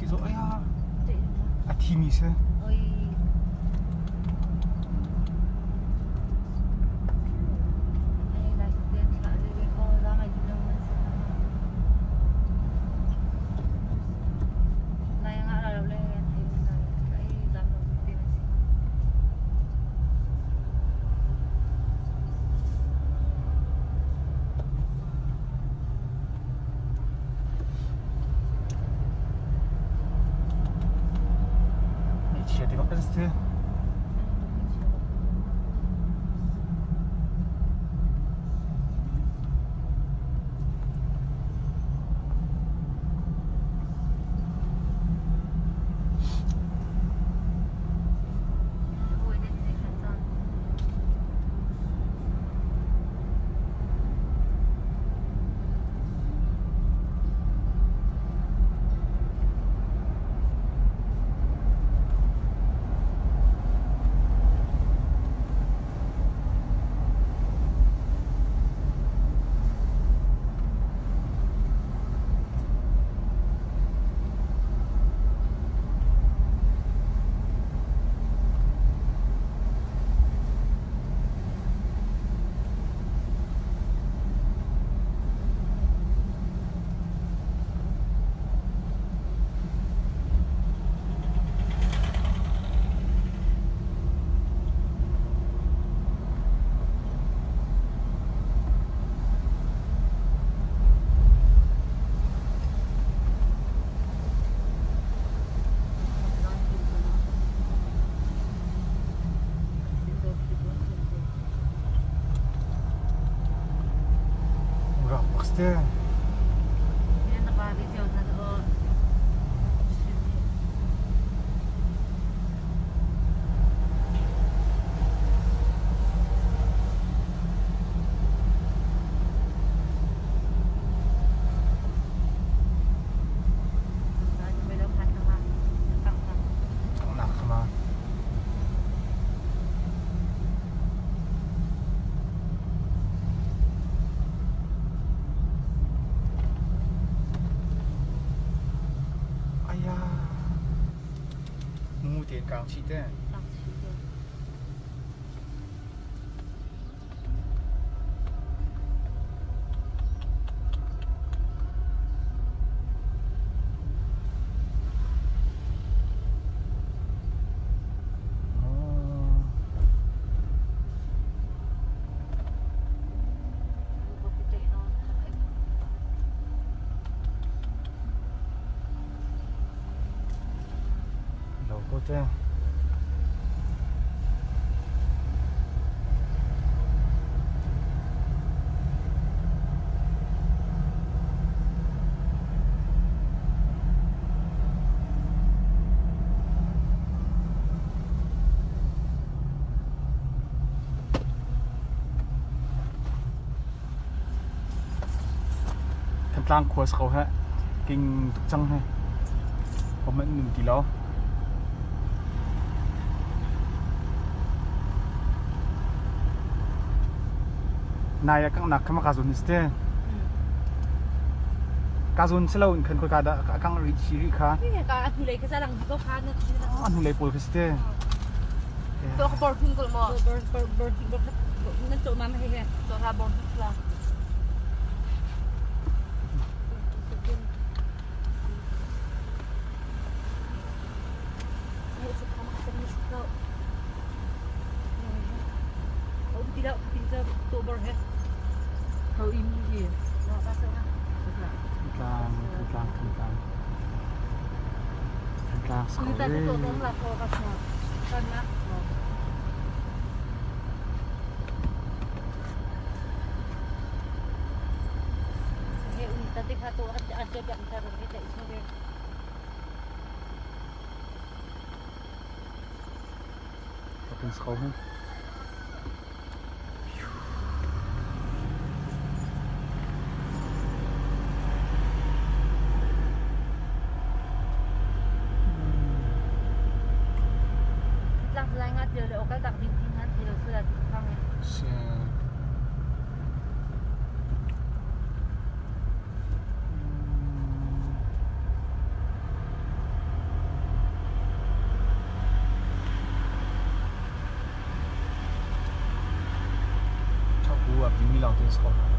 Thi zo ai a thimi si. Ngaihchia ti bak kan si. Rak te. Nak ma. Aya. Mu te kang chi te. Lo ko te. Thantlang khua si ko heh. King tuk cang he. Hom an um ti lo. Nai ah kanghnak kha maka zawn si te. Ka zawn si lo in khan khoi ka dah a kang rih chi rih kha. Ka a hnulei kha salang ko kha na A hnulei pawl kha si te. To ka bor thun kul mo. Bor bor bor bor na cho ma he he. To ha bor thun la. Tlang, tlang, tlang. Tlang sa ko Kan sa ko. Si. Ti lawng te si ko.